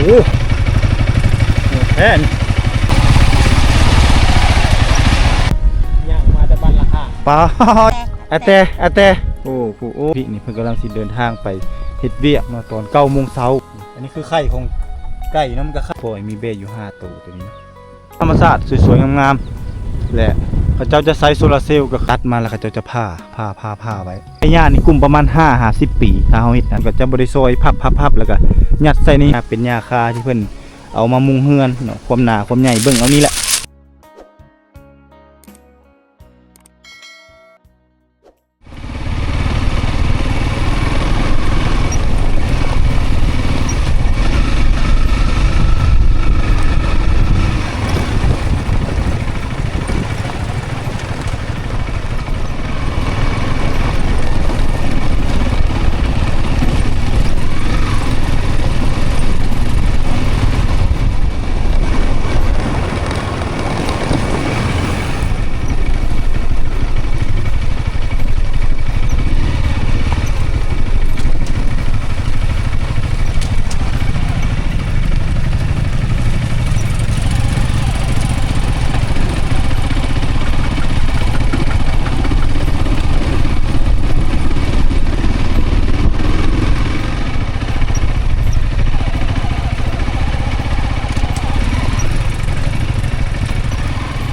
ໂອ້ ແພນ ຍ່າງມາແຕ່ບ້ານລະຄາ ປາດ ອາແຕ ອາແຕ ໂອ້ໂຫ ນີ້ເພິ່ນກຳລັງຊິເດີນທາງໄປເຮັດວຽກເນາະ ຕອນເກົ້າໂມງເຊົ້າ. ອັນນີ້ຄືໄຂ່ຂອງໄກ່ເນາະ ມັນກໍໄຂ່ ໂອ້ຍ ມີແບ້ຢູ່ຫ້າໂຕ ໂຕນີ້ນະ. ທຳມະຊາດສວຍໆ ງາມໆ ແລະ ເຂົາເຈົ້າຈະໃຊ້ໂຊລາເຊວ ກໍຕັດມາແລ້ວເຂົາເຈົ້າຈະຜ່າ ຜ່າ ຜ່າ ຜ່າໄວ້. ໄອ້ຫຍ້ານີ້ກຸ້ມປະມານຫ້າຫາສິບປີ ຖ້າເຮົາເຮັດນັ້ນ ກໍຈະບໍ່ໄດ້ຊອຍພັບໆໆ ແລ້ວກໍຍັດໃສ່ໃນ เป็นหญ้าคาที่เพิ่นเอามามุงเฮือนเนาะ ความหนาความใหญ่เบิ่งเอานี่แหละ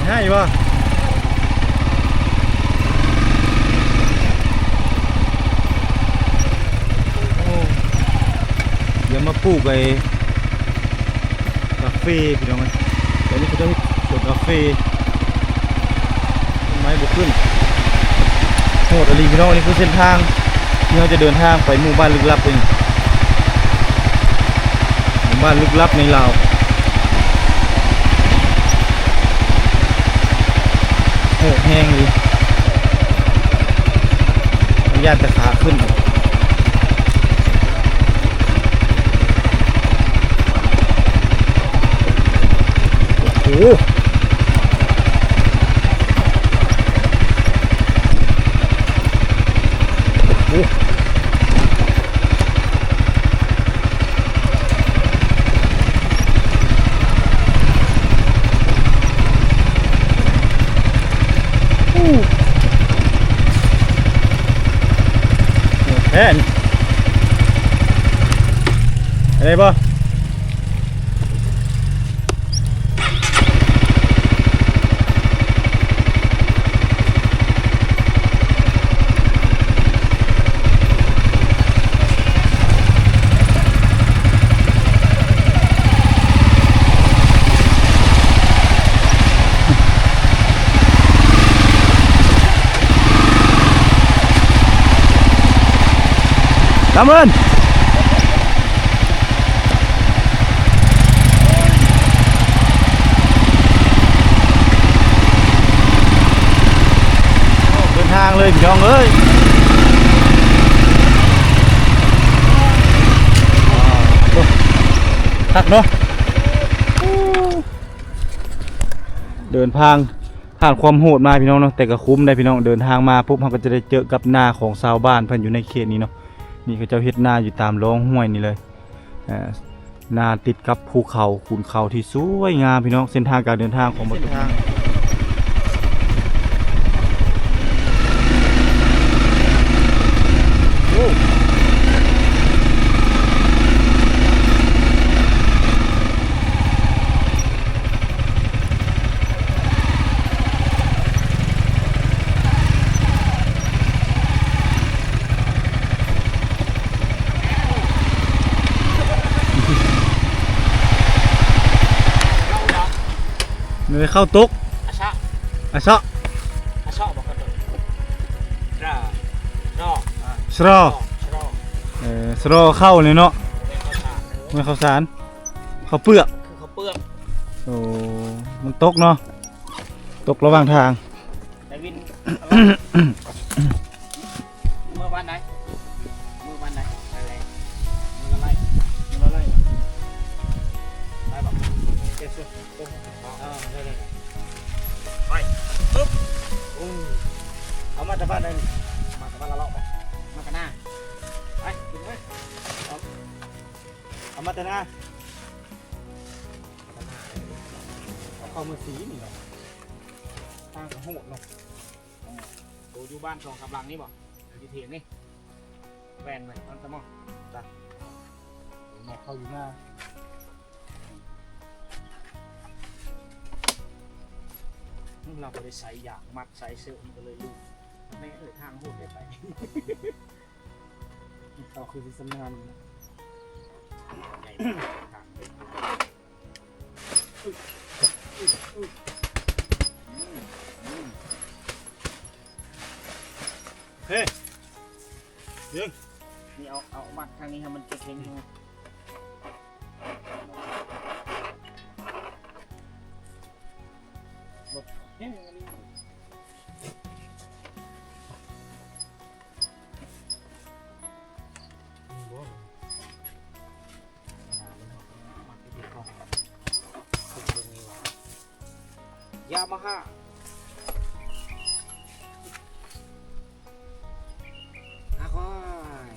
ໃຫ້ບໍ່? ໂອ້ ດຽວມາປູກໄອ້ກາເຟພີ່ນ້ອງເອີຍ ດຽວນີ້ເຂົາເຈົ້າເຮັດສວນກາເຟ ຕົ້ນໄມ້ບໍ່ຂຶ້ນ ໂຫດອີ່ຫຼີພີ່ນ້ອງ. ນີ້ຄືເສັ້ນທາງທີ່ເຮົາຈະເດີນທາງໄປໝູ່ບ້ານລຶກລັບເອງ ໝູ່ບ້ານລຶກລັບໃນລາວ ໂຫດແຮງອີ່ຫຼີ ຢ້ານແຕ່ຂາຂຶ້ນ. ໂອ້ໂຫ ໂອ້ໂຫ ແພນ ໄດ້ບໍ່? ຕາມເພິ່ນ ເດີນທາງເລີຍພີ່ນ້ອງເອີຍ ຄັກເນາະ ເດີນທາງ ຜ່ານຄວາມໂຫດມາພີ່ນ້ອງເນາະ ແຕ່ກໍຄຸ້ມໄດ໋ພີ່ນ້ອງ. ເດີນທາງມາປຸບ ເຮົາກໍຈະໄດ້ເຈີກັບນາຂອງຊາວບ້ານເພິ່ນຢູ່ໃນເຂດນີ້ເນາະ. ນີ້ເຂົາເຈົ້າເຮັດນາຢູ່ຕາມລອງຫ້ວຍນີ້ເລີຍ ເອີ ນາຕິດກັບພູເຂົາ ຂຸນເຂົາທີ່ສວຍງາມພີ່ນ້ອງ. ເສັ້ນທາງການເດີນທາງຂອງບໍ່ຕຸກ ເຂົ້າຕົກ ອາຊະ ອາຊະ ອາຊະບໍ່? ເຂົ້າຕົກ ຊຣໍ ຊຣໍ ເອີ ຊຣໍເຂົ້ານີ້ເນາະ ແມ່ນເຂົ້າສານ ເຂົ້າເປືອກ ຄືເຂົ້າເປືອກ ໂອ້ ມັນຕົກເນາະ ຕົກລະຫວ່າງທາງ ໄດ້ວິນ ເມື່ອວານໃດ ເມື່ອວານໃດ ໄດ້ແລ້ວ ມື້ລະໄລ່ ມື້ລະໄລ່ ໄດ້ບໍ່? ເຈັດສິບ ເອີ ໄດ້ ໄດ້ ໄປ ປຶບ ໂອ້ ເອົາມາແຕ່ບ້ານໃດນີ້? ມາແຕ່ບ້ານລະເລາະບໍ່? ມາແຕ່ນາ ໄປ ຂຶ້ນໄປ ເອົາ ເອົາມາແຕ່ນາ. ເມືອສີນີ້ເນາະ ທາງກະໂຫດເນາະ. ໂຕຢູ່ບ້ານສອງສາມຫຼັງນີ້ບໍ່? ຢູ່ຖຽງນີ້ ແວ່ນໄປນຳຕະໝໍ ຕາ ໝໍເຂົ້າຢູ່ໜ້າ. ອືມ ລາວບໍ່ໄດ້ໃສ່ຢາງມັດໃສ່ເຊວ ມັນກະເລີຍຫຼຸດ. ແມ່ເອີຍ ທາງໂຫດເດ້ໄປ. ເຂົາຄືຊິຊຳນານ. ເຮີ້ຍ ເບິ່ງ ນີ້ ເອົາ ເອົາມັດທາງນີ້ໃຫ້ມັນເຄັ່ງໆ. ລົດແຮງອັນນີ້. ຢາມາຮາ ອາ ຄອຍ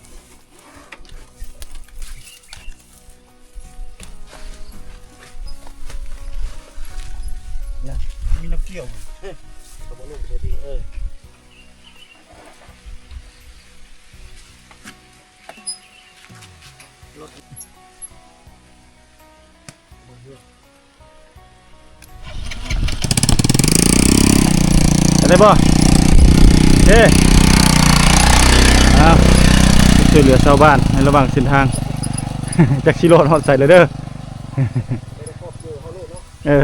ນະ ມີນ້ຳກ່ຽວ ເອີ ເຂົາບໍ່ລົງເທື່ອດີ ເອີ. ລົດ ໄດ້ບໍ່? ເອີ ເອົາ ຊ່ວຍເຫຼືອຊາວບ້ານໃນລະຫວ່າງເສັ້ນທາງ ຈັກຊິລອດຮອດໃສແລ້ວເດີ. ເອີ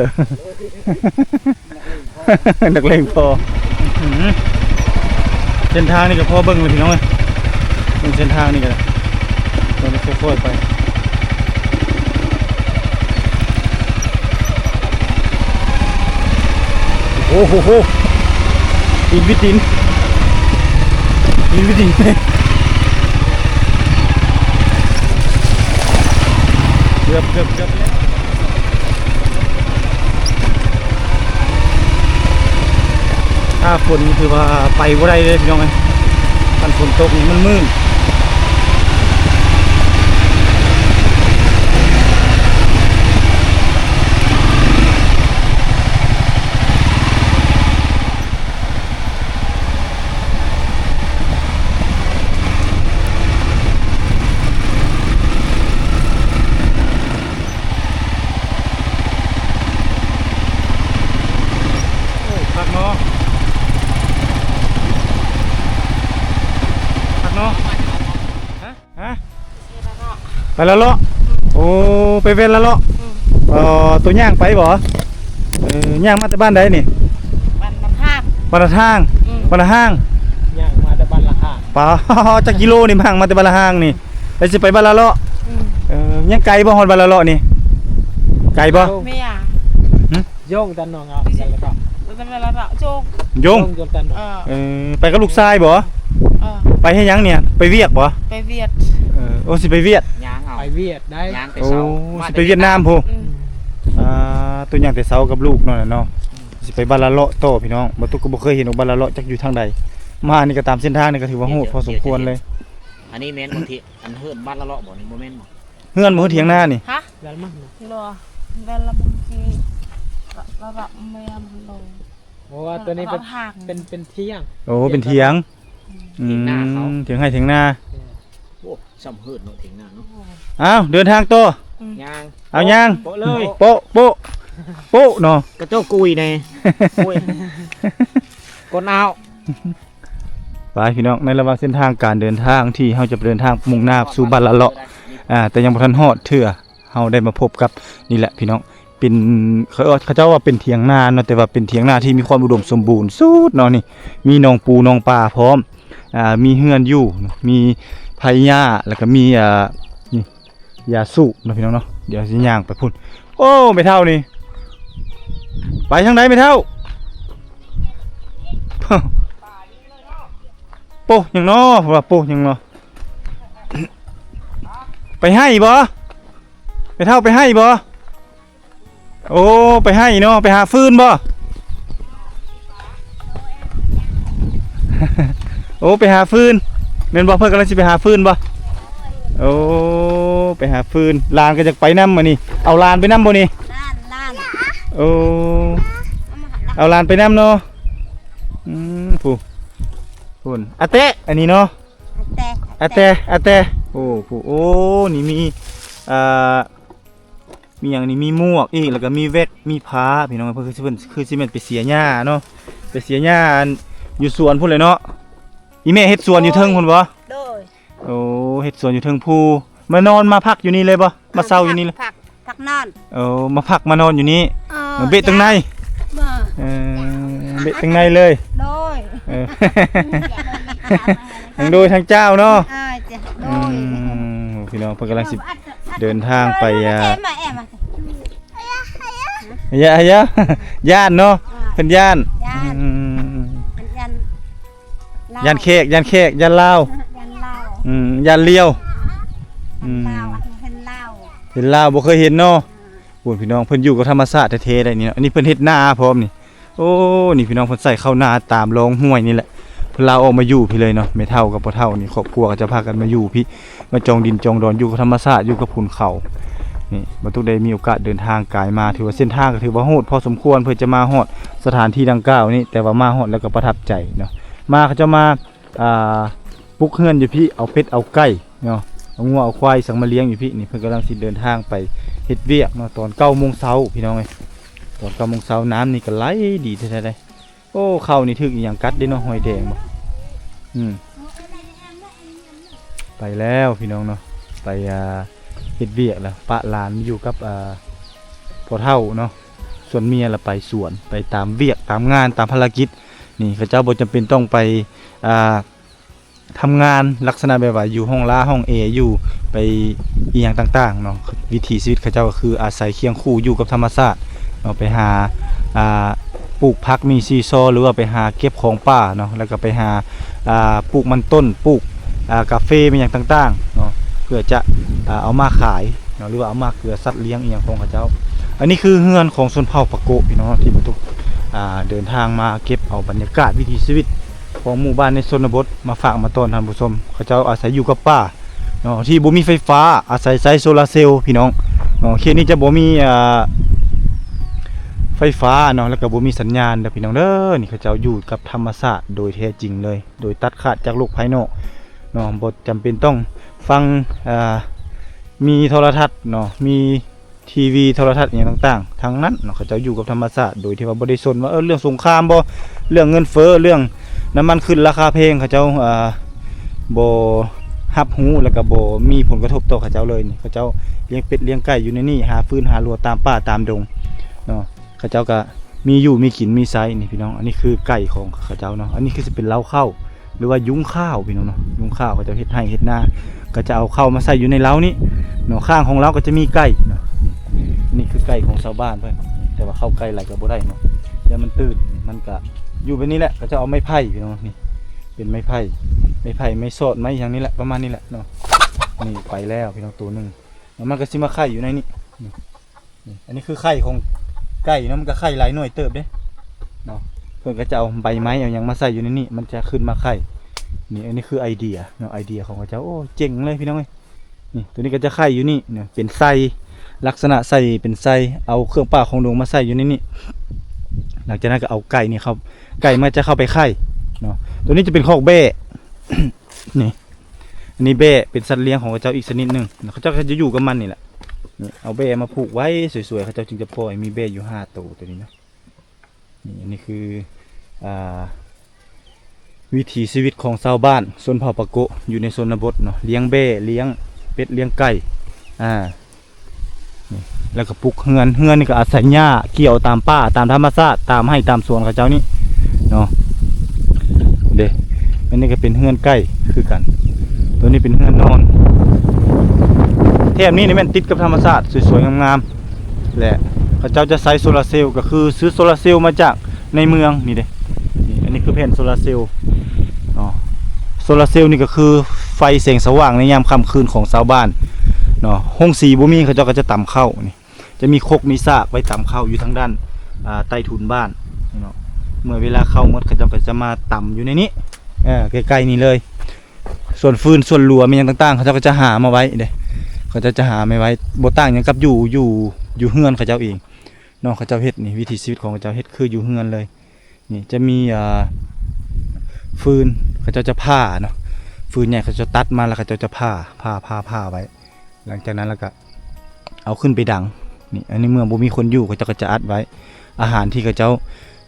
ນັກເລງພໍ ອືມ ເສັ້ນທາງນີ້ກະພໍເບິ່ງເລີຍພີ່ນ້ອງເອີຍ ເບິ່ງເສັ້ນທາງນີ້ກະໄດ້ ຕ້ອງຄ່ອຍໆໄປ. ໂອ້ໂຫ ຕີນວິດຕີນ ຕີນວິດຕີນ ເກືອບ ເກືອບ ເກືອບ. ຖ້າຝົນນີ້ຖືວ່າໄປບໍ່ໄດ້ເລີຍພີ່ນ້ອງເອີຍ ຄັນຝົນຕົກນີ້ມັນມື່ນ. ໂອ້ ຄັກເນາະ ຄັກເນາະ. ຮະ? ໄປລະເລາະ ໂອ້ ໄປແວ່ນລະເລາະ ອືມ ເອີ ໂຕຍ່າງໄປບໍ່? ເອີ ຍ່າງມາແຕ່ບ້ານໃດນີ້? ບ້ານນາທາງ ບ້ານນາທາງ ອືມ ບ້ານນາທາງ ຍ່າງມາແຕ່ບ້ານລະຫາງ. ປາ ຈັກກິໂລນີ້ ຍ່າງມາແຕ່ບ້ານລະຫາງນີ້ ແລ້ວຊິໄປບ້ານລະເລາະ ອືມ ເອີ ຍັງໄກບໍ່ຮອດບ້ານລະເລາະນີ້? ໄກບໍ່? ແມ່ນຫຍັງ? ຫຶ? ໂຍງຕັນໜອງເອົາ ໂຍງ ໂຍງຕັນໜອງ ເອີ ໄປກັບລູກຊາຍບໍ່? ເອີ ໄປເຮັດຫຍັງນີ້? ໄປວຽກບໍ່? ໄປວຽກ ເອີ ໂອ້ ຊິໄປວຽກ ຍ່າງເອົາ ໄປວຽກໄດ້ ຍ່າງແຕ່ເຊົ້າ ໂອ້ ຊິໄປຫວຽດນາມພຸ້ນ ອືມ ອ່າ ໂຕຍ່າງແຕ່ເຊົ້າກັບລູກເນາະ ອືມ ຊິໄປບ້ານລະເລາະຕໍ່ພີ່ນ້ອງ ບໍ່ຕຸກກະບໍ່ເຄີຍເຫັນວ່າບ້ານລະເລາະຈັກຢູ່ທາງໃດ ມານີ້ກະຕາມເສັ້ນທາງນີ້ກະຖືວ່າໂຫດພໍສົມຄວນເລີຍ. ອັນນີ້ແມ່ນບໍ່? ທີ່ ອັນເຮືອນບ້ານລະເລາະບໍ່? ນີ້ບໍ່ແມ່ນບໍ່? ເຮືອນບໍ່? ຖຽງນານີ້ ຮະ? ແວນມັນ ລະ ແວນລະບັງກີ ລະ ລະ ລະແມ່ນລົງ ໂອ້ ວ່າໂຕນີ້ເປັນ ເປັນ ເປັນຖຽງ ໂອ້ ເປັນຖຽງ ອືມ ຖຽງນາເຂົາ ຖຽງໄຮ່ຖຽງນາ ເອີ ໂອ້ ຊ່ຳເຮີດເນາະ ຖຽງນາເນາະ ເອົ້າ ເດີນທາງຕໍ່ ອືມ ຍ່າງ ເອົາຍ່າງ ໂປະເລີຍ ໂປະ ໂປະ ໂປະເນາະ ກະໂຈກຸຍແດ່ ໂອ້ຍ ກົ້ນອ້າວ. ໄປພີ່ນ້ອງ ໃນລະຫວ່າງເສັ້ນທາງການເດີນທາງທີ່ເຮົາຈະໄປເດີນທາງມຸ່ງໜ້າສູ່ບ້ານລະເລາະ ອ່າ ແຕ່ຍັງບໍ່ທັນຮອດເທື່ອ ເຮົາໄດ້ມາພົບກັບ ນີ້ແຫຼະພີ່ນ້ອງ ເປັນ ເຂົາ ເຂົາເຈົ້າວ່າເປັນຖຽງນາເນາະ ແຕ່ວ່າເປັນຖຽງນາທີ່ມີຄວາມອຸດົມສົມບູນສຸດເນາະ ນີ້ ມີໜອງປູໜອງປາພ້ອມ ອ່າ ມີເຮືອນຢູ່ ມີໄພຫຍ້າ ແລ້ວກະມີ ອ່າ ນີ້ ຢາສູບເນາະພີ່ນ້ອງເນາະ ດຽວຊິຍ່າງໄປພຸ້ນ ໂອ້ ແມ່ເຖົ້ານີ້ ໄປທາງໃດແມ່ເຖົ້າ? ໂປະຫຍັງເນາະ ເພິ່ນວ່າໂປະຫຍັງເນາະ ໄປໄຮ່ບໍ່? ແມ່ເຖົ້າໄປໄຮ່ບໍ່? ໂອ້ ໄປໄຮ່ເນາະ ໄປຫາຟືນບໍ່? ໂອ້ ໄປຫາຟືນ ແມ່ນບໍ່? ເພິ່ນກຳລັງຊິໄປຫາຟືນບໍ່? ໂອ້ ໄປຫາຟືນ ຫຼານກະຢາກໄປນຳມື້ນີ້ ເອົາຫຼານໄປນຳບໍ່ນີ້? ຫຼານ ຫຼານ ເ ໂອ້ ເອົາຫຼານໄປນຳເນາະ. ອືມ ຜູ້ ພຸ້ນ ອາແຕະ ອັນນີ້ເນາະ ອາແຕະ ອາແຕະ ອາແຕະ. ໂອ້ ຜູ້ ໂອ້ ນີ້ມີ ອ່າ ມີຫຍັງນີ້ ມີໝວກອີກ ແລ້ວກໍມີແວັກ ມີຜ້າ ພີ່ນ້ອງ. ເພິ່ນຄືຊິ ເພິ່ນຄືຊິແມ່ນໄປເສຍຫຍ້າເນາະ ໄປເສຍຫຍ້າ ອັນ ຢູ່ສວນພຸ້ນແຫຼະເນາະ. ອີແມ່ເຮັດສວນຢູ່ເທິງພຸ້ນບໍ່? ໂດຍ ໂອ້ ເຮັດສວນຢູ່ເທິງພູ. ມານອນມາພັກຢູ່ນີ້ເລີຍບໍ່? ມາເຊົາຢູ່ນີ້ເລີຍ? ພັກ ພັກນອນ. ໂອ້ ມາພັກມານອນຢູ່ນີ້. ເອີ ເບະຕັງໃນ. ບໍ່ ເອີ ເບະຕັງໃນເລີຍ. ໂດຍ ເອີ ທັງໂດຍທັງເຈົ້າເນາະ. ເອີ ໂດຍ ອືມ ພີ່ນ້ອງ ເພິ່ນກຳລັງຊິເດີນທາງໄປ ອ່າ ມາແອມ ມາ ອາຍະ ອາຍະ ຢ້ານເນາະ. ເພິ່ນຢ້ານ ຢ້ານ ອືມ ເພິ່ນຢ້ານ ຢ້ານແຂກ ຢ້ານແຂກ ຢ້ານລາວ ຢ້ານລາວ ອືມ ຢ້ານລຽວ ອືມ ເຫັນລາວ ເຫັນລາວ ບໍ່ເຄີຍເຫັນເນາະ. ໂອ້ ພີ່ນ້ອງ ເພິ່ນຢູ່ກັບທຳມະຊາດແທ້ໆ ໄດ໋ນີ້ເນາະ. ອັນນີ້ເພິ່ນເຮັດນາພ້ອມນີ້. ໂອ້ ນີ້ພີ່ນ້ອງ ເພິ່ນໃສ່ເຂົ້ານາຕາມລອງຫ້ວຍນີ້ແຫຼະ. ເພິ່ນລາວອອກມາຢູ່ພີ້ເລີຍເນາະ ແມ່ເຖົ້າກັບພໍ່ເຖົ້ານີ້ ຄອບຄົວເຂົາເຈົ້າພາກັນມາຢູ່ພີ້ ມາຈອງດິນຈອງດອນ ຢູ່ກັບທຳມະຊາດ ຢູ່ກັບພູນເຂົາ. ນີ້ ບ່າວຕຸກໄດ້ມີໂອກາດເດີນທາງກາຍມາ ຖືວ່າເສັ້ນທາງກໍຖືວ່າໂຫດພໍສົມຄວນ ເພື່ອຈະມາຮອດສະຖານທີ່ດັ່ງກ່າວນີ້ ແຕ່ວ່າມາຮອດແລ້ວກໍປະທັບໃຈເນາະ. ມາ ເຂົາເຈົ້າມາ ອ່າ ປຸກເຮືອນຢູ່ພີ້ ເອົາເປັດເອົາໄກ່ເນາະ ເອົາງົວເອົາຄວາຍສັງມາລ້ຽງຢູ່ພີ້. ນີ້ເພິ່ນກຳລັງຊິເດີນທາງໄປເຮັດວຽກເນາະ ຕອນເກົ້າໂມງເຊົ້າ ພີ່ນ້ອງເອີຍ. ຕອນເກົ້າໂມງເຊົ້າ ນ້ຳນີ້ກໍໄຫຼດີແທ້ໆ ເດ້. ໂອ້ ເຂົ້ານີ້ຖືກອີ່ຫຍັງກັດເດ້ເນາະ ຫອຍແດງບໍ່? ອືມ ໄປແລ້ວພີ່ນ້ອງເນາະ ໄປ ອ່າ ເຮັດວຽກແລ້ວ ປະຫຼານຢູ່ກັບ ອ່າ ພໍ່ເຖົ້າເນາະ ສ່ວນເມຍລະໄປສວນ ໄປຕາມວຽກຕາມງານຕາມພາລະກິດ. ນີ້ເຂົາເຈົ້າບໍ່ຈຳເປັນຕ້ອງໄປ ອ່າ ທຳງານລັກສະນະແບບວ່າຢູ່ຫ້ອງລາຫ້ອງແອ ຢູ່ໄປອີ່ຫຍັງຕ່າງໆເນາະ. ວິຖີຊີວິດເຂົາເຈົ້າກໍຄືອາໄສຄຽງຄູ່ຢູ່ກັບທຳມະຊາດເນາະ ໄປຫາ ອ່າ ປູກຜັກມີຊີຊໍ ຫຼືວ່າໄປຫາເກັບຂອງປ່າເນາະ ແລ້ວກໍໄປຫາ ອ່າ ປູກມັນຕົ້ນ ປູກ ອ່າ ກາເຟ ມີຫຍັງຕ່າງໆເນາະ ເພື່ອຈະ ອ່າ ເອົາມາຂາຍເນາະ ຫຼືວ່າເອົາມາເກືອສັດລ້ຽງອີ່ຫຍັງຂອງເຂົາເຈົ້າ. ອັນນີ້ຄືເຮືອນຂອງຊົນເຜົ່າປາໂກະ ພີ່ນ້ອງເນາະ ທີ່ບັນທຸກ ອ່າ ເດີນທາງມາເກັບເອົາບັນຍາກາດວິຖີຊີວິດ ຂອງໝູ່ບ້ານໃນຊົນນະບົດມາຝາກມາຕ້ອນທ່ານຜູ້ຊົມ. ເຂົາເຈົ້າອາໄສຢູ່ກັບປ່າເນາະ ທີ່ບໍ່ມີໄຟຟ້າ ອາໄສໃຊ້ໂຊລາເຊວ ພີ່ນ້ອງເນາະ. ເຂດນີ້ຈະບໍ່ມີ ອ່າ ໄຟຟ້າເນາະ ແລ້ວກໍບໍ່ມີສັນຍານເດີ ພີ່ນ້ອງເດີ. ນີ້ເຂົາເຈົ້າຢູ່ກັບທຳມະຊາດໂດຍແທ້ຈິງເລີຍ ໂດຍຕັດຂາດຈາກໂລກພາຍນອກເນາະ ບໍ່ຈຳເປັນຕ້ອງຟັງ ອ່າ ມີໂທລະທັດເນາະ ມີ ທີວີ ໂທລະທັດ ອີ່ຫຍັງຕ່າງໆ ທັງນັ້ນເນາະ. ເຂົາເຈົ້າຢູ່ກັບທຳມະຊາດ ໂດຍທີ່ວ່າບໍ່ໄດ້ສົນວ່າ ເອີ ເລື່ອງສົງຄາມບໍ່ ເລື່ອງເງິນເຟີ້ ເລື່ອງນ້ຳມັນຂຶ້ນລາຄາແພງ ເຂົາເຈົ້າ ອ່າ ບໍ່ຮັບຮູ້ ແລ້ວກໍບໍ່ມີຜົນກະທົບຕໍ່ເຂົາເຈົ້າເລີຍ. ນີ້ເຂົາເຈົ້າລ້ຽງເປັດລ້ຽງໄກ່ຢູ່ໃນນີ້ ຫາຟືນຫາລົວຕາມປ່າຕາມດົງເນາະ. ເຂົາເຈົ້າກໍມີຢູ່ມີກິນມີໃຊ້ນີ້ພີ່ນ້ອງ. ອັນນີ້ຄືໄກ່ຂອງເຂົາເຈົ້າເນາະ. ອັນນີ້ຄືຊິເປັນເລົ້າເຂົ້າ ຫຼືວ່າຍຸງຂ້າວ ພີ່ນ້ອງເນາະ. ຍຸງຂ້າວເຂົາເຈົ້າເຮັດໄຮ່ເຮັດນາ ກໍຈະເອົາເຂົ້າມາໃສ່ຢູ່ໃນເລົ້ານີ້ເນາະ. ຂ້າງຂອງເລົ້າກໍຈະມີໄກ່ເນາະ. ນີ້ ນີ້ຄືໄກ່ຂອງຊາວບ້ານເພິ່ນ ແຕ່ວ່າເຂົ້າໃກ້ຫຼາຍກໍບໍ່ໄດ້ເນາະ ຢ້ານມັນຕື່ນ. ມັນກໍຢູ່ແບບນີ້ແຫຼະ ເຂົາເຈົ້າເອົາໄມ້ໄຜ່ ພີ່ນ້ອງ ນີ້ ເປັນໄມ້ໄຜ່ ໄມ້ໄຜ່ ໄມ້ສອດ ໄມ້ຫຍັງນີ້ແຫຼະ ປະມານນີ້ແຫຼະເນາະ. ນີ້ໄປແລ້ວ ພີ່ນ້ອງ ໂຕໜຶ່ງ ແລ້ວມັນກໍຊິມາໄຂ່ຢູ່ໃນນີ້ ນີ້ ນີ້ ອັນນີ້ຄືໄຂ່ຂອງໄກ່ເນາະ ມັນກໍໄຂ່ຫຼາຍໜ່ວຍເຕີບເດ້ເນາະ. ເພິ່ນກໍຈະເອົາໃບໄມ້ເອົາຫຍັງມາໃສ່ຢູ່ໃນນີ້ ມັນຈະຂຶ້ນມາໄຂ່. ນີ້ ອັນນີ້ຄືໄອເດຍເນາະ ໄອເດຍຂອງເຂົາເຈົ້າ ໂອ້ ເຈັງເລີຍພີ່ນ້ອງເອີຍ. ນີ້ ຕົວນີ້ກໍຈະໄຂ່ຢູ່ນີ້ເນາະ ເປັນໄຊ ລັກສະນະໃສ່ເປັນໄຊ ເອົາເຄື່ອງປ່າຂອງດົງມາໃສ່ຢູ່ໃນນີ້. ຫຼັງຈາກນັ້ນກໍເອົາໄກ່ນີ້ເຂົ້າ ໄກ່ມັນຈະເຂົ້າໄປໄຂ່ເນາະ. ຕົວນີ້ຈະເປັນຄອກແບ້ ນີ້ ອັນນີ້ແບ້ເປັນສັດລ້ຽງຂອງເຂົາເຈົ້າອີກຊະນິດໜຶ່ງ ເຂົາເຈົ້າກໍຈະຢູ່ກັບມັນນີ້ແຫຼະ. ນີ້ ເອົາແບ້ມາຜູກໄວ້ສວຍໆ ເຂົາເຈົ້າຈຶ່ງຈະປ່ອຍ. ມີແບ້ຢູ່ຫ້າໂຕ ຕົວນີ້ເນາະ. ນີ້ ອັນນີ້ຄື ອ່າ ວິຖີຊີວິດຂອງຊາວບ້ານຊົນເຜົ່າປາໂກະ ຢູ່ໃນຊົນນະບົດເນາະ ລ້ຽງແບ້ ລ້ຽງເປັດ ລ້ຽງໄກ່ ອ່າ ນີ້ ແລ້ວກໍປຸກເຮືອນ ເຮືອນນີ້ກໍອາໄສຫຍ້າກ່ຽວຕາມປ່າ ຕາມທຳມະຊາດ ຕາມໄຮ່ຕາມສວນເຂົາເຈົ້ານີ້ເນາະ. ເດ້ ອັນນີ້ກໍເປັນເຮືອນໄກ່ຄືກັນ ຕົວນີ້ເປັນເຮືອນນອນ. ແຖບນີ້ນີ້ແມ່ນຕິດກັບທຳມະຊາດ ສວຍໆ ງາມໆ ແລະ ເຂົາເຈົ້າຈະໃຊ້ໂຊລາເຊວ ກໍຄືຊື້ໂຊລາເຊວມາຈາກໃນເມືອງນີ້ເດ້. ນີ້ ອັນນີ້ຄືແຜ່ນໂຊລາເຊວເນາະ. ໂຊລາເຊວນີ້ກໍຄືໄຟແສງສະຫວ່າງໃນຍາມຄ່ຳຄືນຂອງຊາວບ້ານເນາະ. ໂຮງສີບໍ່ມີ ເຂົາເຈົ້າກໍຈະຕຳເຂົ້ານີ້ ຈະມີຄົກມີສາກໄວ້ຕຳເຂົ້າຢູ່ທາງດ້ານ ອ່າ ໃຕ້ທຸນບ້ານເນາະ. ເມື່ອເວລາເຂົ້າໝົດ ເຂົາເຈົ້າກໍຈະມາຕຳຢູ່ໃນນີ້ ເອີ ໃກ້ໆ ນີ້ເລີຍ. ສ່ວນຟືນ ສ່ວນລົວ ແມ່ນຫຍັງຕ່າງໆ ເຂົາເຈົ້າກໍຈະຫາມາໄວ້ເດ້ ເຂົາເຈົ້າຈະຫາມາໄວ້ ບໍ່ຕ່າງຫຍັງກັບຢູ່ ຢູ່ ຢູ່ເຮືອນເຂົາເຈົ້າເອງ ເນາະ ເຂົາເຈົ້າເຮັດນີ້ ວິຖີຊີວິດຂອງເຂົາເຈົ້າເຮັດຄືຢູ່ເຮືອນເລີຍ. ນີ້ຈະມີ ອ່າ ຟືນ ເຂົາເຈົ້າຈະຜ່າເນາະ ຟືນໃຫຍ່ເຂົາເຈົ້າຕັດມາ ແລ້ວເຂົາເຈົ້າຈະຜ່າ ຜ່າ ຜ່າ ຜ່າໄວ້ ຫຼັງຈາກນັ້ນແລ້ວກໍເອົາຂຶ້ນໄປດັງ. ນີ້ ອັນນີ້ເມື່ອບໍ່ມີຄົນຢູ່ ເຂົາເຈົ້າກໍຈະອັດໄວ້ ອາຫານທີ່ເຂົາເຈົ້າ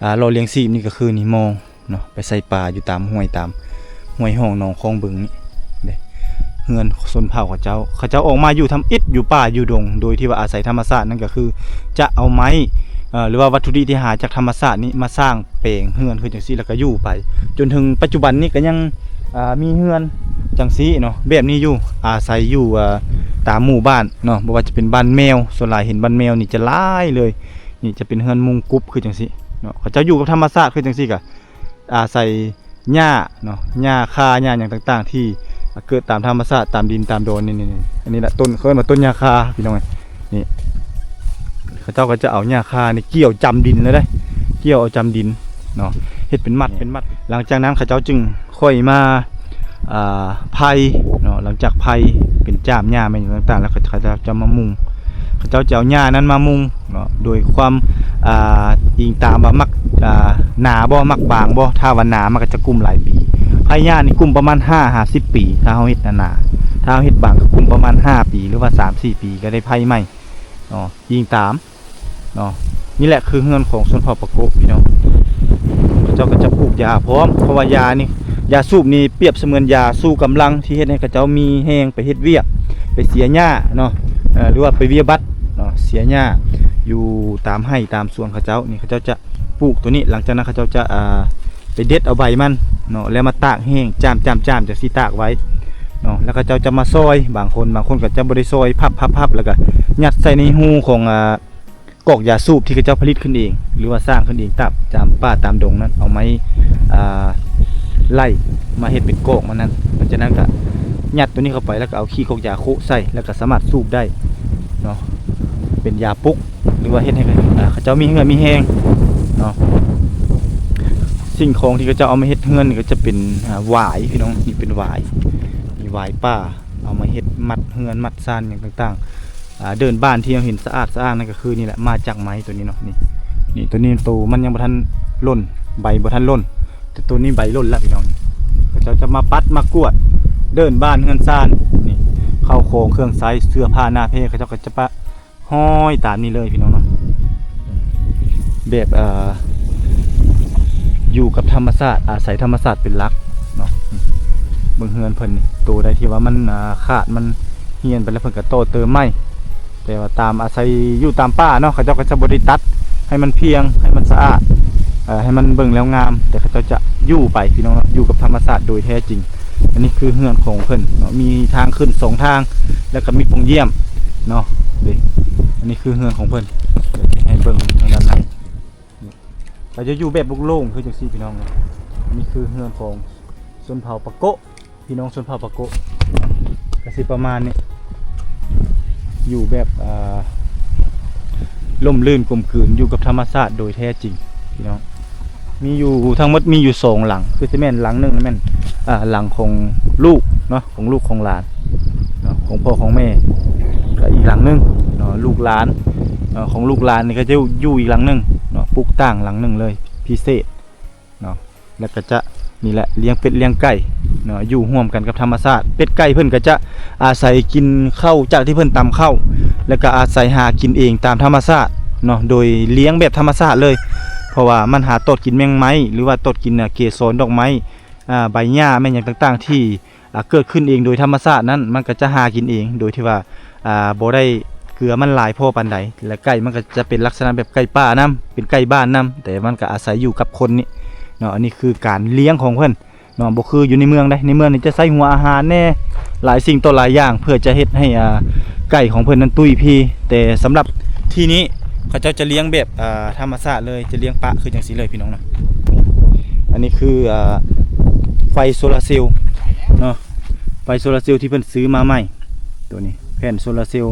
ອ່າ ຫຼໍ່ລ້ຽງຊີບນີ້ກໍຄືນີ້ ມອງເນາະ ໄປໃສ່ປາຢູ່ຕາມຫ້ວຍ ຕາມຫ້ວຍຮ່ອງໜອງຄອງບຶງນີ້ເດ້. ເຮືອນຊົນເຜົ່າເຂົາເຈົ້າ ເຂົາເຈົ້າອອກມາຢູ່ທຳອິດ ຢູ່ປ່າຢູ່ດົງ ໂດຍທີ່ວ່າອາໄສທຳມະຊາດ ນັ້ນກໍຄືຈະເອົາໄມ້ ເອີ ຫຼືວ່າວັດຖຸດິບທີ່ຫາຈາກທຳມະຊາດນີ້ມາສ້າງແປງເຮືອນຄືຈັ່ງຊີ້ ແລ້ວກໍຢູ່ໄປ ຈົນເຖິງປັດຈຸບັນນີ້ກໍຍັງ ອ່າ ມີເຮືອນຈັ່ງຊີ້ເນາະ ແບບນີ້ຢູ່ ອາໄສຢູ່ ອ່າ ຕາມໝູ່ບ້ານເນາະ ບໍ່ວ່າຈະເປັນບ້ານແມວ ສ່ວນຫຼາຍເຫັນບ້ານແມວນີ້ຈະຫຼາຍເລີຍ. ນີ້ຈະເປັນເຮືອນມຸງກຸບຄືຈັ່ງຊີ້ເນາະ ເຂົາເຈົ້າຢູ່ກັບທຳມະຊາດຄືຈັ່ງຊີ້ ກໍອາໄສຫຍ້າເນາະ ຫຍ້າຄາ ຫຍ້າຫຍັງຕ່າງໆ ທີ່ເກີດຕາມທຳມະຊາດ ຕາມດິນຕາມດອນ. ນີ້ໆໆ ອັນນີ້ລະ ຕົ້ນ ເອີ້ນວ່າຕົ້ນຫຍ້າຄາ ພີ່ນ້ອງເອີຍ. ນີ້ ເຂົາເຈົ້າກໍຈະເອົາຫຍ້າຄານີ້ກ່ຽວຈຳດິນເລີຍເດ້ ກ່ຽວເອົາຈຳດິນເນາະ ເຮັດເປັນມັດເປັນມັດ. ຫຼັງຈາກນັ້ນເຂົາເຈົ້າຈຶ່ງຄ່ອຍມາ ອ່າ ໄຜ່ເນາະ ຫຼັງຈາກໄຜ່ເປັນຈ້າມຫຍ້າແມ່ນຫຍັງຕ່າງໆ ແລ້ວເຂົາເຈົ້າຈະມາມຸງ ເຂົາເຈົ້າຈະເອົາຫຍ້ານັ້ນມາມຸງເນາະ ໂດຍຄວາມ ອ່າ ອີງຕາມວ່າມັກ ອ່າ ໜາບໍ່ ມັກບາງບໍ່ ຖ້າວ່າໜາມັນກໍຈະກຸ້ມຫຼາຍປີ ໄຜ່ຫຍ້ານີ້ກຸ້ມປະມານຫ້າຫາສິບປີ ຖ້າເຮົາເຮັດໜາໆ ຖ້າເຮົາເຮັດບາງກໍກຸ້ມປະມານຫ້າປີ ຫຼືວ່າສາມສີ່ປີ ກໍໄດ້ໄຜ່ໃໝ່ເນາະ ອີງຕາມ ເນາະ. ນີ້ແຫຼະຄືເຮືອນຂອງຊົນເຜົ່າປາໂກະ ພີ່ນ້ອງ ເຂົາເຈົ້າກໍຈະປູກຢາພ້ອມ ເພາະວ່າຢານີ້ ຢາສູບນີ້ປຽບສະເໝືອນຢາຊູ່ກຳລັງ ທີ່ເຮັດໃຫ້ເຂົາເຈົ້າມີແຮງໄປເຮັດວຽກ ໄປເສຍຫຍ້າເນາະ ເອີ ຫຼືວ່າໄປເວຍບັດເນາະ ເສຍຫຍ້າຢູ່ຕາມໄຮ່ຕາມສວນເຂົາເຈົ້າ. ນີ້ເຂົາເຈົ້າຈະປູກໂຕນີ້ ຫຼັງຈາກນັ້ນເຂົາເຈົ້າຈະ ອ່າ ໄປເດັດເອົາໃບມັນເນາະ ແລ້ວມາຕາກແຫ້ງ ຈ້າມໆໆ ຈັ່ງຊີ້ ຕາກໄວ້ເນາະ ແລ້ວເຂົາເຈົ້າຈະມາຊອຍ ບາງຄົນ ບາງຄົນກໍຈະບໍ່ໄດ້ຊອຍ ພັບໆໆ ແລ້ວກໍຍັດໃສ່ໃນຮູຂອງ ອ່າ ກອກຢາສູບທີ່ເຂົາເຈົ້າຜະລິດຂຶ້ນເອງ ຫຼືວ່າສ້າງຂຶ້ນເອງຕາມ ຕາມປ່າຕາມດົງນັ້ນ ເອົາໄມ້ ອ່າ ໄລ່ມາເຮັດເປັນກອກມັນນັ້ນ. ຫຼັງຈາກນັ້ນກໍຍັດໂຕນີ້ເຂົ້າໄປ ແລ້ວກໍເອົາຂີ້ກອກຢາໂຄະໃສ່ ແລ້ວກໍສາມາດສູບໄດ້ເນາະ ເປັນຢາປຸກ ຫຼືວ່າເຮັດໃຫ້ ອ່າ ເຂົາເຈົ້າມີເຫື່ອມີແຮງເນາະ. ສິ່ງຂອງທີ່ເຂົາເຈົ້າເອົາມາເຮັດເຮືອນນີ້ກໍຈະເປັນ ອ່າ ຫວາຍ ພີ່ນ້ອງ ນີ້ເປັນຫວາຍ ມີຫວາຍປ່າ ເອົາມາເຮັດມັດເຮືອນມັດຊານຫຍັງຕ່າງໆ. ອ່າ ເດີ່ນບ້ານທີ່ເຮົາເຫັນສະອາດສະອ້າງນັ້ນກໍຄືນີ້ແຫຼະ ມາຈາກໄມ້ໂຕນີ້ເນາະ. ນີ້ ນີ້ໂຕນີ້ໂຕມັນຍັງບໍ່ທັນຫຼົ່ນ ໃບບໍ່ທັນຫຼົ່ນ ແຕ່ໂຕນີ້ໃບຫຼົ່ນແລ້ວ ພີ່ນ້ອງ. ເຂົາເຈົ້າຈະມາປັດມາກວາດເດີ່ນບ້ານເຮືອນຊານ. ນີ້ ເຂົ້າຂອງເຄື່ອງໃຊ້ ເສື້ອຜ້າໜ້າແພ ເຂົາເຈົ້າກໍຈະປະ ຫ້ອຍຕາມນີ້ເລີຍ ພີ່ນ້ອງເນາະ. ແບບ ເອີ ຢູ່ກັບທຳມະຊາດ ອາໄສທຳມະຊາດເປັນຫຼັກເນາະ. ເບິ່ງເຮືອນເພິ່ນນີ້ ໂຕໃດທີ່ວ່າມັນ ອ່າ ຂາດ ມັນຮຽນໄປແລ້ວ ເພິ່ນກໍຕໍ່ເຕີມໃໝ່. ແຕ່ວ່າຕາມອາໄສຢູ່ຕາມປ່າເນາະ ເຂົາເຈົ້າກໍຈະບໍ່ໄດ້ຕັດໃຫ້ມັນພຽງ ໃຫ້ມັນສະອາດ ເອີ ໃຫ້ມັນເບິ່ງແລ້ວງາມ ແຕ່ເຂົາເຈົ້າຈະຢູ່ໄປ ພີ່ນ້ອງເນາະ ຢູ່ກັບທຳມະຊາດໂດຍແທ້ຈິງ. ອັນນີ້ຄືເຮືອນຂອງເພິ່ນເນາະ ມີທາງຂຶ້ນສອງທາງ ແລ້ວກໍມີປ່ອງຢ້ຽມເນາະ. ເດ້ ອັນນີ້ຄືເຮືອນຂອງເພິ່ນ ດຽວຈະໃຫ້ເບິ່ງທາງດ້ານໃນ. ນີ້ ເຂົາຈະຢູ່ແບບໂລ່ງໆ ຄືຈັ່ງຊີ້ ພີ່ນ້ອງເນາະ. ນີ້ຄືເຮືອນຂອງຊົນເຜົ່າປາໂກະ ພີ່ນ້ອງຊົນເຜົ່າປາໂກະ ກໍຊິປະມານນີ້ ຢູ່ແບບ ເອີ ຮົ່ມລື່ນກົມກືນ ຢູ່ກັບທຳມະຊາດໂດຍແທ້ຈິງ ພີ່ນ້ອງ. ມີຢູ່ ທັງໝົດມີຢູ່ສອງຫຼັງ ຄືຊິແມ່ນຫຼັງໜຶ່ງແມ່ນ ອ່າ ຫຼັງຂອງລູກເນາະ ຂອງລູກຂອງຫຼານເນາະ ຂອງພໍ່ຂອງແມ່. ແລ້ວອີກຫຼັງໜຶ່ງເນາະ ລູກຫຼານເນາະ ຂອງລູກຫຼານນີ້ກໍຈະຢູ່ ຢູ່ອີກຫຼັງໜຶ່ງເນາະ ປຸກຕ່າງຫຼັງໜຶ່ງເລີຍ ພິເສດເນາະ. ແລ້ວກໍຈະນີ້ແຫຼະ ລ້ຽງເປັດລ້ຽງໄກ່ເນາະ ຢູ່ຮ່ວມກັນກັບທຳມະຊາດ. ເປັດໄກ່ເພິ່ນກໍຈະອາໄສກິນເຂົ້າຈາກທີ່ເພິ່ນຕຳເຂົ້າ ແລ້ວກໍອາໄສຫາກິນເອງຕາມທຳມະຊາດເນາະ ໂດຍລ້ຽງແບບທຳມະຊາດເລີຍ ເພາະວ່າມັນຫາຕອດກິນແມງໄມ້ ຫຼືວ່າຕອດກິນ ອ່າ ເກສອນດອກໄມ້ ອ່າ ໃບຫຍ້າແມ່ນຫຍັງຕ່າງໆ ທີ່ ອ່າ ເກີດຂຶ້ນເອງໂດຍທຳມະຊາດນັ້ນ ມັນກໍຈະຫາກິນເອງ ໂດຍທີ່ວ່າ ອ່າ ບໍ່ໄດ້ເກືອມັນຫຼາຍພໍປານໃດ. ແລະ ໄກ່ມັນກໍຈະເປັນລັກສະນະແບບໄກ່ປ່ານຳ ເປັນໄກ່ບ້ານນຳ ແຕ່ມັນກໍອາໄສຢູ່ກັບຄົນນີ້ເນາະ. ອັນນີ້ຄືການລ້ຽງຂອງເພິ່ນເນາະ ບໍ່ຄືຢູ່ໃນເມືອງໃດ. ໃນເມືອງນີ້ຈະໃຊ້ຫົວອາຫານແດ່ ຫຼາຍສິ່ງຕໍ່ຫຼາຍຢ່າງ ເພື່ອຈະເຮັດໃຫ້ ອ່າ ໄກ່ຂອງເພິ່ນນັ້ນຕຸ້ຍພີ່. ແຕ່ສຳລັບທີ່ນີ້ ເຂົາເຈົ້າຈະລ້ຽງແບບ ອ່າ ທຳມະຊາດເລີຍ ຈະລ້ຽງປະຄືຈັ່ງຊີ້ເລີຍ ພີ່ນ້ອງເນາະ. ອັນນີ້ຄື ອ່າ ໄຟໂຊລາເຊວເນາະ ໄຟໂຊລາເຊວທີ່ເພິ່ນຊື້ມາໃໝ່ ໂຕນີ້ແຜ່ນໂຊລາເຊວ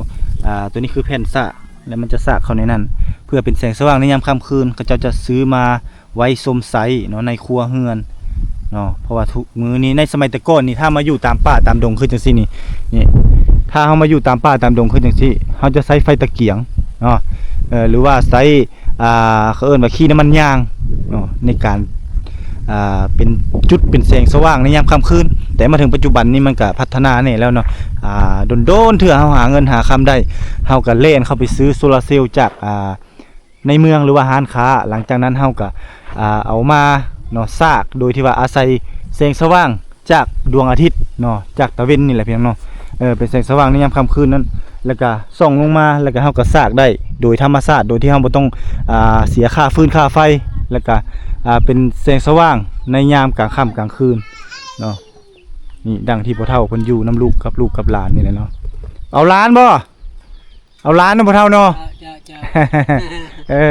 ອ່າ ໂຕນີ້ຄືແຜ່ນສາກ ແລ້ວມັນຈະສາກເຂົ້າໃນນັ້ນ ເພື່ອເປັນແສງສະຫວ່າງໃນຍາມຄ່ຳຄືນ. ເຂົາເຈົ້າຈະຊື້ມາໄວ້ຊົມໃຊ້ເນາະ ໃນຄົວເຮືອນເນາະ ເພາະວ່າທຸກມື້ນີ້ ໃນສະໄໝແຕ່ກ່ອນນີ້ ຖ້າມາຢູ່ຕາມປ່າຕາມດົງຄືຈັ່ງຊີ້ນີ້ ນີ້ ຖ້າເຮົາມາຢູ່ຕາມປ່າຕາມດົງຄືຈັ່ງຊີ້ ເຮົາຈະໃຊ້ໄຟຕະກຽງ ເນາະ ເອີ ຫຼືວ່າໃຊ້ ອ່າ ເຂົາເອີ້ນວ່າຂີ້ນ້ຳມັນຍາງເນາະ ໃນການ ອ່າ ເປັນຈຸດເປັນແສງສະຫວ່າງໃນຍາມຄ່ຳຄືນ. ແຕ່ມາເຖິງປັດຈຸບັນນີ້ມັນກະພັດທະນາແດ່ແລ້ວເນາະ ອ່າ ດົນໆເທື່ອເຮົາຫາເງິນຫາຄຳໄດ້ ເຮົາກະແລ່ນເຂົ້າໄປຊື້ໂຊລາເຊວຈາກ ອ່າ ໃນເມືອງ ຫຼືວ່າຮ້ານຄ້າ. ຫຼັງຈາກນັ້ນເຮົາກະ ອ່າ ເອົາມາເນາະ ສາກໂດຍທີ່ວ່າອາໄສແສງສະຫວ່າງຈາກດວງອາທິດເນາະ ຈາກຕາເວັນນີ້ແຫຼະພີ່ນ້ອງເນາະ ເອີ ເປັນແສງສະຫວ່າງໃນຍາມຄ່ຳຄືນນັ້ນ ແລ້ວກະສ່ອງລົງມາ ແລ້ວກະເຮົາກະສາກໄດ້ໂດຍທຳມະຊາດ ໂດຍທີ່ເຮົາບໍ່ຕ້ອງ ອ່າ ເສຍຄ່າຟືນຄ່າໄຟ ແລ້ວກະ ອ່າ ເປັນແສງສະຫວ່າງໃນຍາມກາງຄ່ຳກາງຄືນເນາະ. ນີ້ ດັ່ງທີ່ພໍ່ເຖົ້າເພິ່ນຢູ່ນຳລູກກັບລູກກັບຫຼານນີ້ແຫຼະເນາະ. ເອົາຫຼານບໍ່? ເອົາຫຼານນຳພໍ່ເຖົ້າເນາະ. ເຈົ້າ ເຈົ້າ ເຈົ້າ ເອີ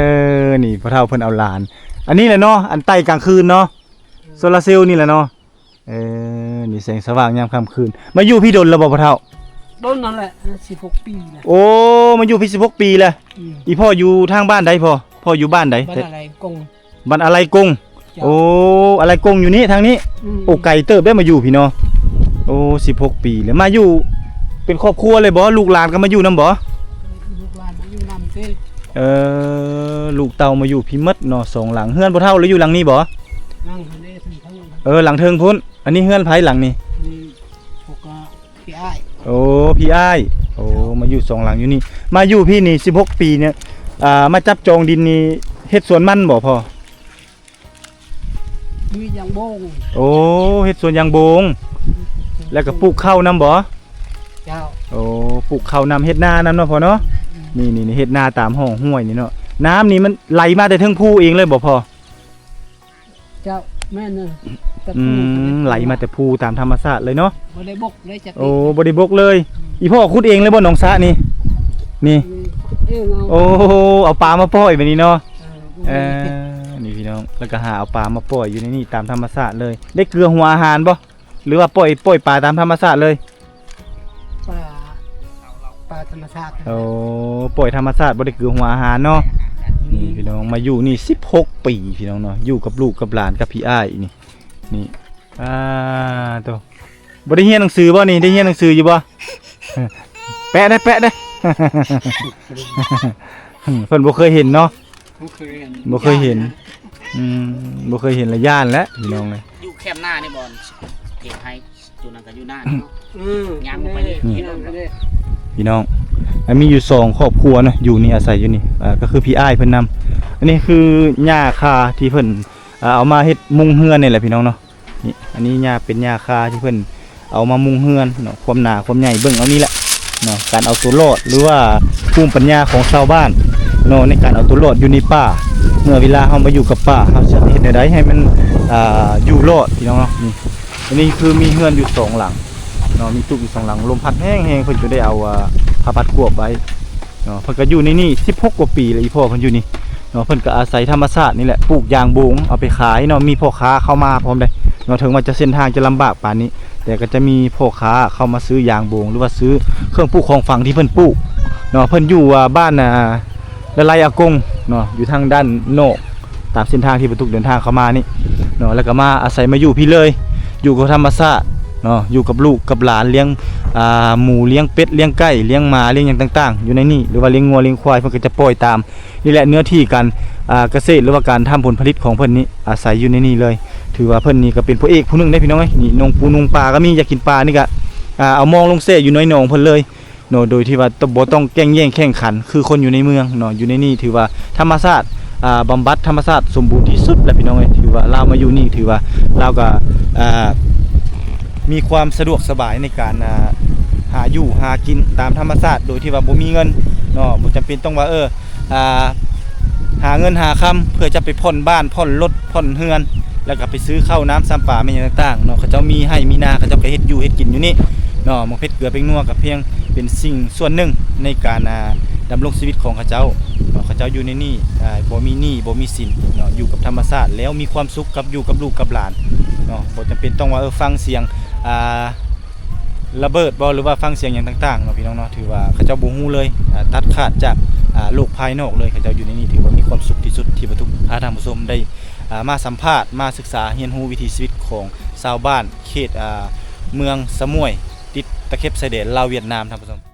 ນີ້ພໍ່ເຖົ້າເພິ່ນເອົາຫຼານ ອັນນີ້ແຫຼະເນາະ ອັນໄຕ້ກາງຄືນເນາະ ເອີ ໂຊລາເຊວນີ້ແຫຼະເນາະ. ເອີ ນີ້ແສງສະຫວ່າງຍາມຄ່ຳຄືນ. ມາຢູ່ພີ້ດົນແລ້ວບໍ່ພໍ່ເຖົ້າ? ດົນນັ້ນແຫຼະ ສິບຫົກປີແລ້ວ. ໂອ້ ມາຢູ່ພີ້ສິບຫົກປີແລ້ວ. ອືມ ອີ່ພໍ່ຢູ່ທາງບ້ານໃດພໍ່? ພໍ່ຢູ່ບ້ານໃດ? ບ້ານອາໄລກົງ. ບ້ານອາໄລກົງ. ເຈົ້າ. ໂອ້ ອາໄລກົງຢູ່ນີ້ ທາງນີ້. ອືມ ໂອ້ ໄກເຕີບໄດ໋ມາຢູ່ພີ້ເນາະ. ໂອ້ ສິບຫົກປີແລ້ວ ມາຢູ່ເປັນຄອບຄົວເລີຍບໍ່? ລູກຫຼານກໍມາຢູ່ນຳບໍ່? ລູກຫຼານມາຢູ່ນຳຕິ. ເອີ ລູກເຕົ້າມາຢູ່ພີ້ໝົດເນາະ ສອງຫຼັງ. ເຮືອນພໍ່ເຖົ້າລະຢູ່ຫຼັງນີ້ບໍ່? ຫຼັງຫັ້ນເດ້ ເທິງໆ. ເອີ ຫຼັງເທິງພຸ້ນ. ອັນນີ້ເຮືອນໃຜຫຼັງນີ້? ນີ້ ພວກກໍ ພີ່ອ້າຍ. ໂອ້ ພີ່ອ້າຍ. ໂອ້ ເຈົ້າ ມາຢູ່ສອງຫຼັງຢູ່ນີ້ ມາຢູ່ພີ້ນີ້ສິບຫົກປີນີ້ ອ່າ ມາຈັບຈອງດິນນີ້ ເຮັດສວນມັນບໍ່ພໍ່? ມີຢາງບົງ. ໂອ້ ເຮັດສວນຢາງບົງ ແລ້ວກໍປູກເຂົ້ານຳບໍ່? ເຈົ້າ. ໂອ້ ປູກເຂົ້ານຳ ເຮັດນານຳເນາະພໍ່ເນາະ. ອືມ ນີ້ໆ ເຮັດນາຕາມຮ່ອງຫ້ວຍນີ້ເນາະ. ນ້ຳນີ້ມັນໄຫຼມາແຕ່ເທິງພູເອງເລີຍບໍ່ພໍ່? ເຈົ້າ ແມ່ນເນາະ ແຕ່ ອືມ ພູ ໄຫຼມາແຕ່ພູຕາມທຳມະຊາດເລີຍເນາະ. ບໍ່ໄດ້ບົກເລີຍຈັກ. ໂອ້ ບໍ່ໄດ້ບົກເລີຍ. ອືມ ອີ່ພໍ່ຂຸດເອງເລີຍບໍ່ໜອງສະນີ້? ນີ້ ອືມ ເອງເອົາ. ໂອ້ ເອົາປາມາປ່ອຍບາດນີ້ເນາະ. ເອີ ເອີ ນີ້ພີ່ນ້ອງ ແລ້ວກໍຫາເອົາປາມາປ່ອຍຢູ່ໃນນີ້ຕາມທຳມະຊາດເລີຍ. ໄດ້ເກືອຫົວອາຫານບໍ່ ຫຼືວ່າປ່ອຍ ປ່ອຍປາຕາມທຳມະຊາດເລີຍ? ປາ ປາທຳມະຊາດ. ໂອ້ ປ່ອຍທຳມະຊາດ ບໍ່ໄດ້ເກືອຫົວອາຫານເນາະ. ອືມ ນີ້ພີ່ນ້ອງ ມາຢູ່ນີ້ສິບຫົກປີພີ່ນ້ອງເນາະ ຢູ່ກັບລູກກັບຫຼານກັບພີ່ອ້າຍນີ້. ນີ້ ອ່າ ໂຕ ບໍ່ໄດ້ຮຽນໜັງສືບໍ່ນີ້? ໄດ້ຮຽນໜັງສືຢູ່ບໍ່? ແປະໄດ້ ແປະໄດ້. ເພິ່ນບໍ່ເຄີຍເຫັນເນາະ. ບໍ່ເຄີຍເຫັນ ບໍ່ເຄີຍເຫັນ. ອືມ ບໍ່ເຄີຍເຫັນລະຢ້ານແຫຼະພີ່ນ້ອງເອີຍ. ຢູ່ແຄມນານີ້ບໍ່? ເຮັດໄຮ່ ຢູ່ນັ້ນກໍຢູ່ນາເນາະ. ອືມ ຍ່າງລົງໄປນີ້ ນີ້ ພີ່ນ້ອງ ອັນມີຢູ່ສອງຄອບຄົວເນາະ ຢູ່ນີ້ ອາໄສຢູ່ນີ້ ອ່າ ກໍຄືພີ່ອ້າຍເພິ່ນນຳ. ອັນນີ້ຄືຫຍ້າຄາທີ່ເພິ່ນ ອ່າ ເອົາມາເຮັດມຸງເຮືອນນີ້ແຫຼະພີ່ນ້ອງເນາະ. ນີ້ ອັນນີ້ຫຍ້າ ເປັນຫຍ້າຄາທີ່ເພິ່ນເອົາມາມຸງເຮືອນເນາະ. ຄວາມໜາຄວາມໃຫຍ່ເບິ່ງເອົານີ້ແຫຼະເນາະ. ການເອົາຕົວລອດ ຫຼືວ່າພູມປັນຍາຂອງຊາວບ້ານເນາະ ໃນການເອົາຕົວລອດຢູ່ໃນປ່າ. ເມື່ອເວລາເຮົາມາຢູ່ກັບປ່າ ເຮົາຈະເຮັດແນວໃດໃຫ້ມັນ ອ່າ ຢູ່ລອດ ພີ່ນ້ອງເນາະ. ນີ້ ອັນນີ້ຄືມີເຮືອນຢູ່ສອງຫຼັງເນາະ ມີຕຸຢູ່ສອງຫຼັງ. ລົມພັດແຮງໆ ເພິ່ນຈະໄດ້ເອົາ ອ່າ ຜ້າບັດກວບໄວ້ ເນາະ. ເພິ່ນກໍຢູ່ໃນນີ້ສິບຫົກກວ່າປີແລ້ວ ອີ່ພໍ່ເພິ່ນຢູ່ນີ້ເນາະ. ເພິ່ນກໍອາໄສທຳມະຊາດນີ້ແຫຼະ ປູກຢາງໂບງເອົາໄປຂາຍເນາະ. ມີພໍ່ຄ້າເຂົ້າມາພ້ອມເດ້ເນາະ. ເຖິງວ່າຈະເສັ້ນທາງຈະລຳບາກປານນີ້ ແຕ່ກໍຈະມີພໍ່ຄ້າເຂົ້າມາຊື້ຢາງໂບງ ຫຼືວ່າຊື້ເຄື່ອງປູກຂອງຝັງທີ່ເພິ່ນປູກເນາະ. ເພິ່ນຢູ່ ອ່າ ບ້ານ ອ່າ ລະໄລອາກົງເນາະ ຢູ່ທາງດ້ານນອກ ຕາມເສັ້ນທາງທີ່ບັນທຸກເດີນທາງເຂົ້າມານີ້ເນາະ. ແລ້ວກໍມາອາໄສມາຢູ່ພີ້ເລີຍ ຢູ່ກັບທຳມະຊາດເນາະ ຢູ່ກັບລູກກັບຫຼານ ລ້ຽງ ອ່າ ໝູ ລ້ຽງເປັດ ລ້ຽງໄກ່ ລ້ຽງໝາ ລ້ຽງຫຍັງຕ່າງໆ ຢູ່ໃນນີ້ ຫຼືວ່າລ້ຽງງົວລ້ຽງຄວາຍ ເພິ່ນກໍຈະປ່ອຍຕາມ ນີ້ແຫຼະ ເນື້ອທີ່ການ ອ່າ ກະເສດ ຫຼືວ່າການທຳຜົນຜະລິດຂອງເພິ່ນນີ້ ອາໄສຢູ່ໃນນີ້ເລີຍ. ຖືວ່າເພິ່ນນີ້ກໍເປັນພະເອກຜູ້ໜຶ່ງເດ້ ພີ່ນ້ອງເອີຍ. ນີ້ ນົງປູນົງປາກໍມີ ຢາກກິນປານີ້ກໍ ອ່າ ເອົາມອງລົງແຊ່ຢູ່ໃນໜອງເພິ່ນເລີຍເນາະ ໂດຍທີ່ວ່າບໍ່ຕ້ອງແກ່ງແຍ່ງແຂ່ງຂັນຄືຄົນຢູ່ໃນເມືອງເນາະ. ຢູ່ໃນນີ້ຖືວ່າທຳມະຊາດ ອ່າ ບຳບັດທຳມະຊາດສົມບູນທີ່ສຸດແລ້ວ ພີ່ນ້ອງເອີຍ. ຖືວ່າລາວມາຢູ່ນີ້ ຖືວ່າລາວກໍ ອ່າ ມີຄວາມສະດວກສະບາຍໃນການ ອ່າ ຫາຢູ່ຫາກິນຕາມທຳມະຊາດ ໂດຍທີ່ວ່າບໍ່ມີເງິນເນາະ. ບໍ່ຈຳເປັນຕ້ອງວ່າ ເອີ ອ່າ ຫາເງິນຫາຄຳເພື່ອຈະໄປຜ່ອນບ້ານ ຜ່ອນລົດ ຜ່ອນເຮືອນ ແລ້ວກໍໄປຊື້ເຂົ້ານ້ຳຊຳປາແມ່ນຫຍັງຕ່າງໆເນາະ. ເຂົາເຈົ້າມີໄຮ່ມີນາ ເຂົາເຈົ້າກໍເຮັດຢູ່ເຮັດກິນຢູ່ນີ້ເນາະ. ໝາກເຜັດເກືອເປັງນົວກໍພຽງເປັນສິ່ງສ່ວນໜຶ່ງໃນການ ອ່າ ດຳລົງຊີວິດຂອງເຂົາເຈົ້າເນາະ. ເຂົາເຈົ້າຢູ່ໃນນີ້ ອ່າ ບໍ່ມີໜີ້ ບໍ່ມີສິນເນາະ ຢູ່ກັບທຳມະຊາດ ແລ້ວມີຄວາມສຸກກັບ ຢູ່ກັບລູກກັບຫຼານເນາະ. ບໍ່ຈຳເປັນຕ້ອງວ່າ ເອີ ຟັງສຽງ ອ່າ ລະເບີດບໍ່ ຫຼືວ່າຟັງສຽງຫຍັງຕ່າງໆເນາະ ພີ່ນ້ອງເນາະ. ຖືວ່າເຂົາເຈົ້າບໍ່ຮູ້ເລີຍ ອ່າ ຕັດຂາດຈາກ ອ່າ ໂລກພາຍນອກເລີຍ. ເຂົາເຈົ້າຢູ່ໃນນີ້ ຖືວ່າມີຄວາມສຸກທີ່ສຸດທີ່ບັນທຸກ ພາທ່ານຜູ້ຊົມໄດ້ ອ່າ ມາສຳພາດ ມາສຶກສາຮຽນຮູ້ວິຖີຊີວິດຂອງຊາວບ້ານເຂດ ອ່າ ເມືອງສະໝ້ວຍ ຕິດຕະເຂັບຊາຍແດນລາວຫວຽດນາມ ທ່ານຜູ້ຊົມ.